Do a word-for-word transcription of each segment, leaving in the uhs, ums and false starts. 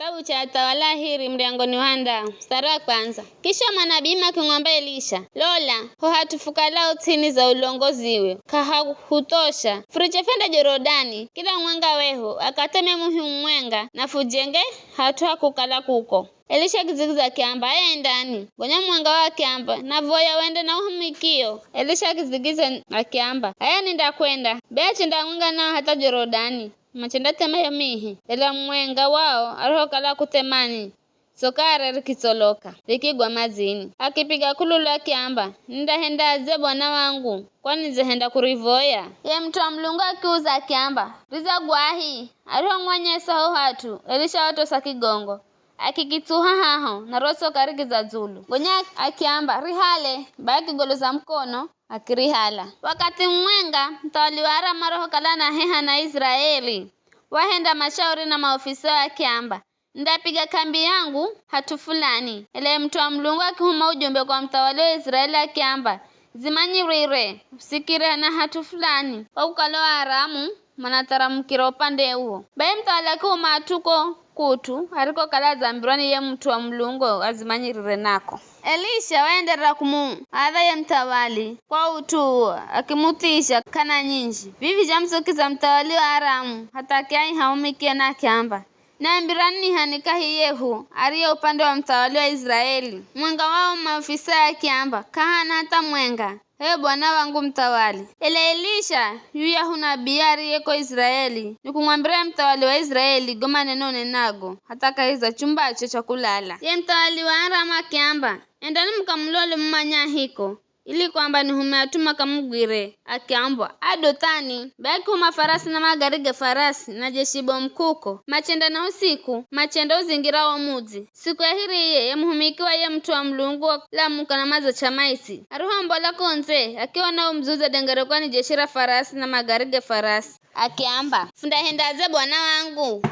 Kitabu cha Athawala Ahiri, muryango ni wa ndau, mstari wa kwanza. Kisha manabii makimwamba Elisha, "Lola, ho hat'u fukalao ts'ini za ulongoziwe, k'ahahuthosha. Furiche fwende Jorodani, kila mumwenga wehu akatheme muhi mumwenga, na fujenge hat'u ha kukala kuko." Elisha akidzigiza akiamba, "Aye endani." Gonya mumwenga waye akiamba, "Navoya wende na uhumikio." Elisha akidzigiza akiamba, "Aye nindakwenda." Be achenda hamwenga nao hatha Jorodani, machendathema yo mihi. Ela mumwenga wao arihokala akuthemani, tso kare rikitsoloka, rikigwa madzini. Akipiga k'ululu akiamba, "Nindahendadze, bwana wangu, kwani nidzahenda kurivoya?" Ye mut'u wa Mulungu akiuza akiamba, "Ridza gwahi?" Arihomwonyesa ho hat'u, Elisha watosa kigongo, akikitsuha haho, na ro tsoka rikidza dzulu. Gonya akiamba, "Rihale," bai akigoloza mukono, akirihala. Wakathi mumwenga, muthawali wa Aramu arihokala anaheha na Aiziraeli, wahenda mashauri na maofisao akiamba, "Nindapiga k'ambi yangu hat'u fulani." Ela ye mut'u wa Mulungu akihuma ujumbe kwa muthawali wa Aiziraeli akiamba, "Dzimanyirire, usikire na hat'u fulani, kwa kukala o Aramu manatharamukira upande uwo." Bai muthawali akihuma at'u ko kut'u arikokala adzambirwa ni ye mut'u wa Mulungu adzimanyirire nako. Elisha waenderera kumuadha ye muthawali kwa ut'u uwo, akimuthizha k'ana nyinji. Vivi zhamusukiza muthawali wa Aramu hatha akiaiha o mikiye na akiamba, "Nambirani ni h'ani kahi yehu ariye upande wa muthawali wa Aiziraeli?" Mumwenga wa o maofisa akiamba, "K'ahana hatha mumwenga, h'e bwana wangu muthawali." Ela Elisha, yuyahu nabii ariye ko Aiziraeli, nikumwambira ye muthawali wa Aiziraeli go maneno unenago, hatha kahi za chumbache cha kulala. Ye muthawali wa Aramu akiamba, "Endani mukamulole mumanye ahiko, ili kwamba nihume at'u makamugwire." Akiambwa, "A Dothani." Be akihuma farasi na magari ga farasi na jeshi bomu kuko, machenda na usiku, machenda uzingira wo mudzi. Siku ya hiriye, ye muhumiki wa ye mut'u wa Mulungu walamuka na madza ch'amaitsi. Arihombola ko ndze, akiona wo mudzi udzadengerekwa ni jeshi ra farasi na magari ga farasi. Akiamba, "Fundahendadze bwana wangu?"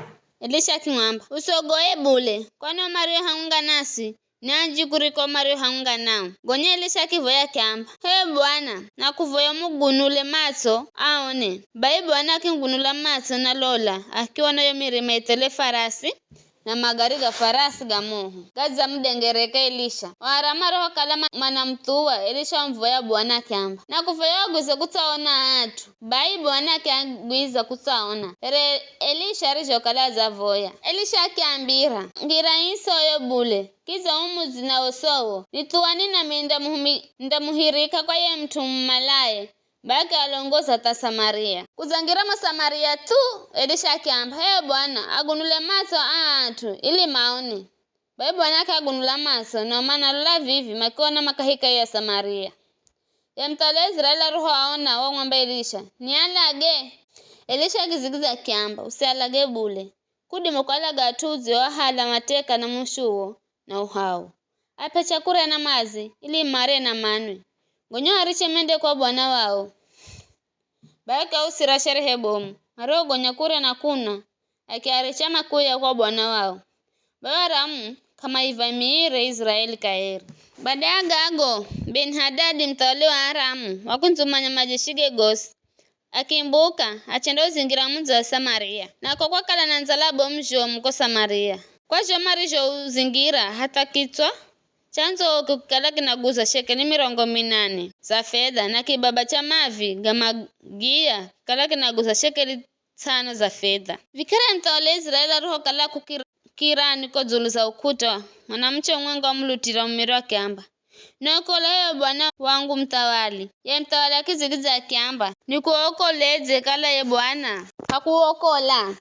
Elisha akimwamba, "Usogoye bule, kwani o mario hamwenga nasi ni anji kuriko mario hamwenga nao." Gonya Elisha akivoya akiamba, "H'e bwana, nakuvoya umugunule matso aone." Bai bwana akimugunula matso, na lola, akiona yo mirima ithele farasi na magari ga farasi ga moho gadzamudengereka Elisha. O Aramu arihokala ma-, manamuthuwa, Elisha wamuvoya bwana akiamba, "Nakuvoya wagwize kutsaona at'u." Bai bwana akiagwiza kutsaona, here Elisha arizhokala adzavoya. Elisha akiambira, "Ngira isoyo bule, kidza umudzi na osowo, nithuwani nami ndamuhumi-, ndamuhirika kwa ye mut'u mumalaye." Bai akialongoza hatha Samaria. Kudzangira mo Samaria thu, Elisha akiamba, "H'e bwana, agunule matso a at'u, ili maone." Bai bwana akiagunula matso, nao manalola vivi, makiona makahika ya Samaria. Ye muthawali wa Aiziraeli arihoaona, wamwamba Elisha, "Nialage?" Elisha akidzigiza akiamba, "Usialage bule. Kudima kualaga at'u udzioahala mateka na mushuwo na uhau. Ap'e chakurya na madzi, ili marye na manwe. Gonya uariche mende kwa bwana wao." Bai akiausira sherehe bomu, mariogonya kurya na kunwa, akiaricha makiuya kwa bwana wao. Bai Aramu k'amaivamire Iziraeli kaheri. Bada ya gago, Beni-Hadadi muthawali wa Aramu wakundzumanya majeshige gosi, akimbuka, achenda uzingira mudzi wa Samaria. Nako kwakala na ndzala bomu zhomu ko Samaria. Kwa zho marizhouzingira hatha kitswa cha ndzo kikikala kinaguza shekeli mirongo minane za fedha, na kibaba cha mavi ga magiya kikala kinaguza shekeli tsano za fedha. Vikira muthawali wa Iziraeli arihokala kukirani ko dzulu za ukuta, mwanamuche mumwenga wamulutira mumiro akiamba, "Niokoleyo bwana wangu muthawali." Ye muthawali akidzigidzya akiamba, "Nikuokoledze kala ye bwana?" "Hakuokola.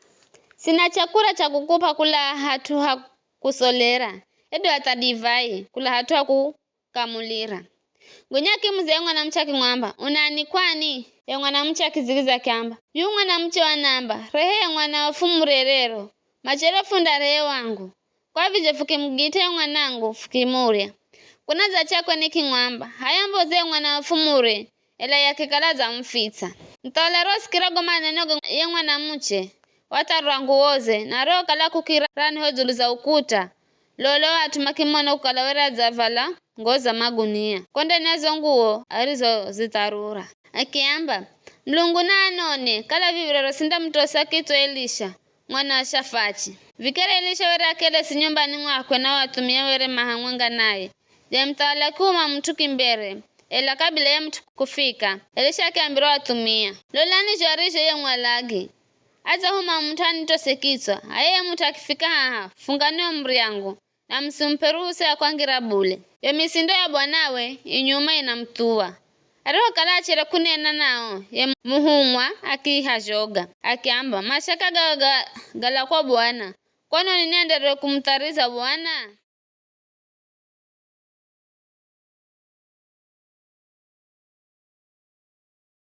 Sina chakurya cha kukup'a kula hat'u ha kusolera, hedu hatha divai kula hat'u ha kukamulira." Gonya akimuza ye mwanamuche akimwamba, "Unani kwani?" Ye mwanamuche akidzigidzya akiamba, "Yu mwanamuche wa namba, rehe ye mwana wa fumurerero, machere fundarehe wangu. Kwa vizho fukimugit'a ye mwanangu, fukimurya. Kunadzachakwe nikimwamba, 'H'aya mboze ye mwana wa fumure,' ela iye akikala adzamufitsa." Muthawali arihosikira go maneno ga ye mwanamuche, watharura nguwoze, na arihokala kukirani ho dzulu za ukuta, lolo at'u makimona kukala were adzavala nguwo za magunia ko ndani ya zo nguwo arizozitharura. Akiamba, "Mulungu naanone, kala viv̱iroro sindamutosa kitswa Elisha, mwana wa Shafati. Vikara Elisha were akelesi nyumbani mwakwe na o athumia were maha mwenga naye. Ye muthawali akihuma mut'u kimbere, ela kabila ye mut'u kufika, Elisha akiambira o athumia, "Lolani zho arizho ye mwalagi. Adzahuma mut'u anitose kitswa, h'aya ye mut'u akifika haha, fungani wo muryango, na musimup'e ruhusa ya kwangira bule." Yo misindo ya bwanawe inyuma inamuthuwa. Arihokala achere kunena nao, ye muhumwa akiiha zhoga, akiamba, "Mashaka gaga ga-, gala kwa Bwana, kwanoni nienderere kumuthariza Bwana?"